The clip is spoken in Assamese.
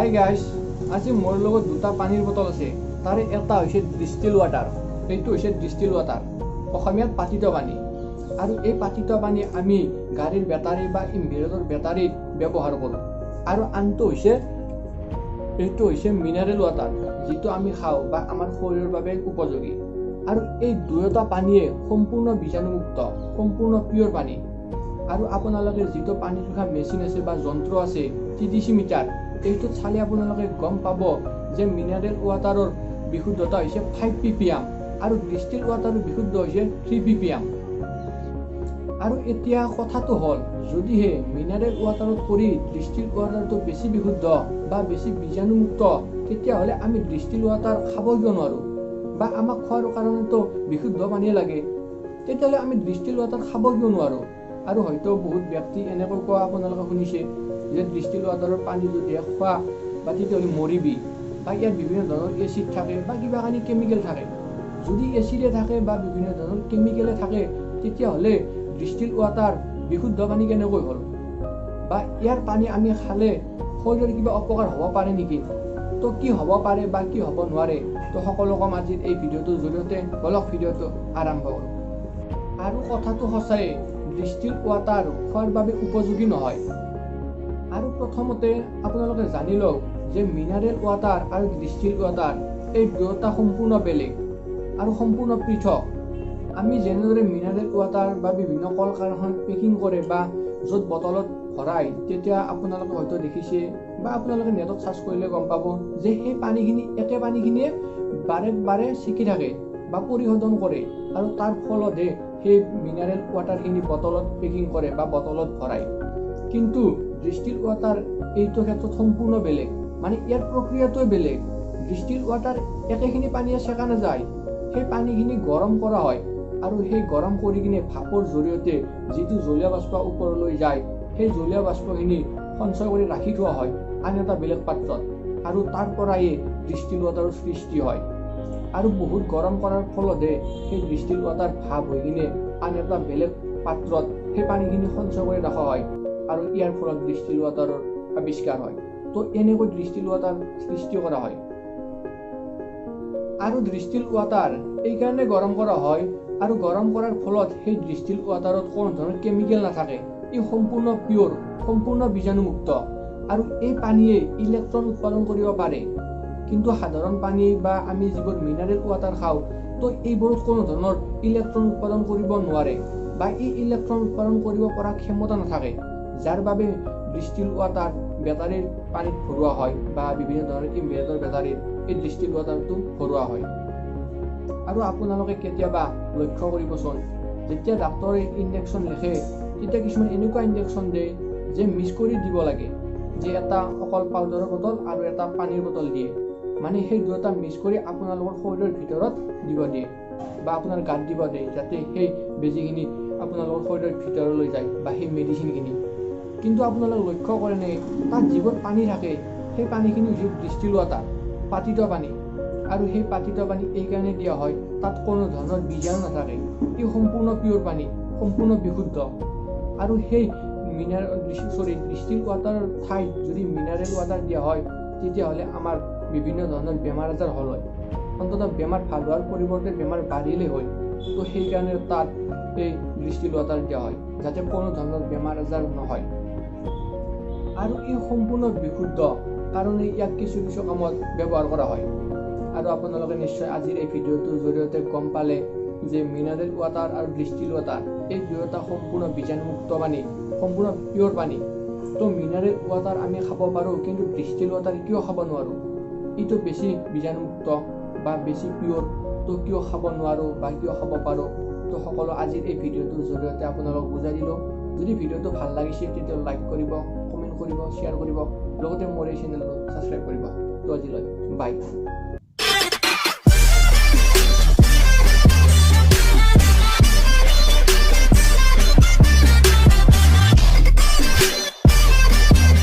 হাই গাইছ, আজি মোৰ লগত দুটা পানীৰ বটল আছে। তাৰে এটা হৈছে ডিষ্টিল ৱাটাৰ, এইটো হৈছে ডিষ্টিল ৱাটাৰ, অসমীয়াত পাতিত পানী। আৰু এই পাতিত পানী আমি গাড়ীৰ বেটাৰী বা ইনভাৰ্টাৰৰ বেটাৰীত ব্যৱহাৰ কৰোঁ। আৰু আনটো হৈছে, এইটো হৈছে মিনাৰেল ৱাটাৰ, যিটো আমি খাওঁ বা আমাৰ শৰীৰৰ বাবে উপযোগী। আৰু এই দুয়োটা পানীয়ে সম্পূৰ্ণ বীজাণুমুক্ত, সম্পূৰ্ণ পিয়ৰ পানী। আৰু আপোনালোকে যিটো পানী জোখা মেচিন আছে বা যন্ত্ৰ আছে TDC metre, এইটোত চালে আপোনালোকে গম পাব যে মিনাৰেল ৱাটাৰৰ বিশুদ্ধতা হৈছে 5 ppm আৰু ডিষ্টিল ৱাটাৰৰ বিশুদ্ধ হৈছে 3 ppm। আৰু এতিয়া কথাটো হ'ল, যদিহে মিনাৰেল ৱাটাৰত কৰি ডিষ্টিল ৱাটাৰটো বেছি বিশুদ্ধ বা বেছি বীজাণুমুক্ত, তেতিয়াহ'লে আমি ডিষ্টিল ৱাটাৰ খাব কিয় নোৱাৰোঁ? বা আমাক খোৱাৰ কাৰণেতো বিশুদ্ধ পানীয়ে লাগে, তেতিয়াহ'লে আমি ডিষ্টিল ৱাটাৰ খাব কিয় নোৱাৰোঁ? আৰু হয়তো বহুত ব্যক্তি এনেকৈ কোৱা আপোনালোকে শুনিছে যে ডিষ্টিল ৱাটাৰৰ পানী যদিহে খোৱা বা তেতিয়াহ'লে মৰিবি, বা ইয়াত বিভিন্ন ধৰণৰ এচিড থাকে বা কিবা কানি কেমিকেল থাকে। যদি এচিডে থাকে বা বিভিন্ন ধৰণৰ কেমিকেলে থাকে, তেতিয়াহ'লে ডিষ্টিল ৱাটাৰ বিশুদ্ধ পানী কেনেকৈ হ'ল? বা ইয়াৰ পানী আমি খালে শৰীৰৰ কিবা অপকাৰ হ'ব পাৰে নেকি? তো কি হ'ব পাৰে বা কি হ'ব নোৱাৰে, তো সকলো কম আজিৰ এই ভিডিঅ'টোৰ জৰিয়তে। বলক ভিডিঅ'টো আৰম্ভ কৰোঁ। আৰু কথাটো সঁচাই, ডিষ্টিল ৱাটাৰ খোৱাৰ বাবে উপযোগী নহয়। আৰু প্ৰথমতে আপোনালোকে জানি লওক যে মিনাৰেল ৱাটাৰ আৰু ডিষ্টিল ৱাটাৰ এই দুয়োটা সম্পূৰ্ণ বেলেগ আৰু সম্পূৰ্ণ পৃথক। আমি যেনেদৰে মিনাৰেল ৱাটাৰ বা বিভিন্ন কল কাৰখানাত পেকিং কৰে বা য'ত বটলত ভৰাই, তেতিয়া আপোনালোকে হয়তো দেখিছে বা আপোনালোকে নেটত চাৰ্চ কৰিলে গম পাব যে সেই পানীখিনি, একে পানীখিনিয়ে বাৰে বাৰে চেকি থাকে বা পৰিশোধন কৰে, আৰু তাৰ ফলতহে সেই মিনাৰেল ৱাটাৰখিনি বটলত পেকিং কৰে বা বটলত ভৰায়। কিন্তু ডিষ্টিল ৱাটাৰ এইটো ক্ষেত্ৰত সম্পূৰ্ণ বেলেগ, মানে ইয়াৰ প্ৰক্ৰিয়াটোৱে বেলেগ। ডিষ্টিল ৱাটাৰ একেখিনি পানীয়ে চেকা নাযায়, সেই পানীখিনি গৰম কৰা হয় আৰু সেই গৰম কৰি কিনে ভাপৰ জৰিয়তে যিটো জলীয় বাষ্প ওপৰলৈ যায়, সেই জলীয় বাষ্পখিনি সঞ্চয় কৰি ৰাখি থোৱা হয় আন এটা বেলেগ পাত্ৰত, আৰু তাৰ পৰাই ডিষ্টিল ৱাটাৰৰ সৃষ্টি হয়। আৰু বহুত গৰম কৰাৰ ফলতহে সেই ডিষ্টিল ৱাটাৰ ভাপ হৈ কিনে আন এটা বেলেগ পাত্ৰত সেই পানীখিনি সঞ্চয় কৰি ৰখা হয়, আৰু ইয়াৰ ফলত ডিষ্টিল ৱাটাৰৰ আৱিষ্কাৰ হয়। তো এনেকৈ ডিষ্টিল ৱাটাৰ সৃষ্টি কৰা হয়। আৰু ডিষ্টিল ৱাটাৰ এইকাৰণে গৰম কৰা হয়, আৰু গৰম কৰাৰ ফলত সেই ডিষ্টিল ৱাটাৰত কোনো ধৰণৰ কেমিকেল নাথাকে, ই সম্পূৰ্ণ পিয়ৰ, সম্পূৰ্ণ বীজাণুমুক্ত। আৰু এই পানীয়ে ইলেক্ট্ৰন উৎপাদন কৰিব পাৰে। কিন্তু সাধাৰণ পানী বা আমি যিবোৰ মিনাৰেল ৱাটাৰ খাওঁ, তো এইবোৰত কোনো ধৰণৰ ইলেক্ট্ৰন উৎপাদন কৰিব নোৱাৰে বা এই ইলেক্ট্ৰন উৎপাদন কৰিব পৰা ক্ষমতা নাথাকে, যাৰ বাবে ডিষ্টিল ৱাটাৰ বেটাৰীৰ পানীত ভৰোৱা হয় বা বিভিন্ন ধৰণৰ ইনভাৰ্টাৰ বেটাৰীত এই ডিষ্টিল ৱাটাৰটো ভৰোৱা হয়। আৰু আপোনালোকে কেতিয়াবা লক্ষ্য কৰিবচোন, যেতিয়া ডাক্তৰে ইনজেকশ্যন লিখে, তেতিয়া কিছুমান এনেকুৱা ইনজেকশ্যন দিয়ে যে মিক্স কৰি দিব লাগে, যে এটা অকল পাউডাৰৰ বটল আৰু এটা পানীৰ বটল দিয়ে, মানে সেই দুয়োটা মিক্স কৰি আপোনালোকৰ শৰীৰৰ ভিতৰত দিব দিয়ে বা আপোনাৰ গাত দিব দিয়ে, যাতে সেই বেজীখিনি আপোনালোকৰ শৰীৰৰ ভিতৰলৈ যায় বা সেই মেডিচিনখিনি। কিন্তু আপোনালোকে লক্ষ্য কৰেনে, তাত যিবোৰ পানী থাকে সেই পানীখিনি হৈছে ডিষ্টিল ৱাটাৰ, পাতিত পানী। আৰু সেই পাতিত পানী এইকাৰণে দিয়া হয়, তাত কোনো ধৰণৰ বীজাণু নাথাকে, ই সম্পূৰ্ণ পিয়ৰ পানী, সম্পূৰ্ণ বিশুদ্ধ। আৰু সেই ডিষ্টিল ৱাটাৰৰ ঠাইত যদি মিনাৰেল ৱাটাৰ দিয়া হয়, তেতিয়াহ'লে আমাৰ বিভিন্ন ধৰণৰ বেমাৰ আজাৰ হ'ল হয়, অন্ততঃ বেমাৰ ভাল হোৱাৰ পৰিৱৰ্তে বেমাৰ বাঢ়িলেই হয়। তো সেইকাৰণে তাত এই ডিষ্টিল ৱাটাৰ দিয়া হয়, যাতে কোনো ধৰণৰ বেমাৰ আজাৰ নহয়। আৰু ই সম্পূৰ্ণ বিশুদ্ধ কাৰণে ইয়াক কিছু কিছু কামত ব্যৱহাৰ কৰা হয়। আৰু আপোনালোকে নিশ্চয় আজিৰ এই ভিডিঅ'টোৰ জৰিয়তে গম পালে যে মিনাৰেল ৱাটাৰ আৰু ডিষ্টিল ৱাটাৰ এই দুয়োটা সম্পূৰ্ণ বীজাণুমুক্ত পানী, সম্পূৰ্ণ পিয়ৰ পানী। তো মিনাৰেল ৱাটাৰ আমি খাব পাৰোঁ, কিন্তু ডিষ্টিল ৱাটাৰ কিয় খাব নোৱাৰোঁ? এইটো বেছি বীজাণুমুক্ত বা বেছি পিয়ৰ, তো কিয় খাব নোৱাৰোঁ বা কিয় খাব পাৰোঁ? তো সকলো আজিৰ এই ভিডিঅ'টোৰ জৰিয়তে আপোনালোকক বুজাই দিলোঁ। যদি ভিডিঅ'টো ভাল লাগিছে তেতিয়া লাইক কৰিব, কমেণ্ট কৰিব, শ্বেয়াৰ কৰিব, লগতে মোৰ এই চেনেলটো ছাবস্ক্ৰাইব কৰিব। তো আজিলৈ বাই।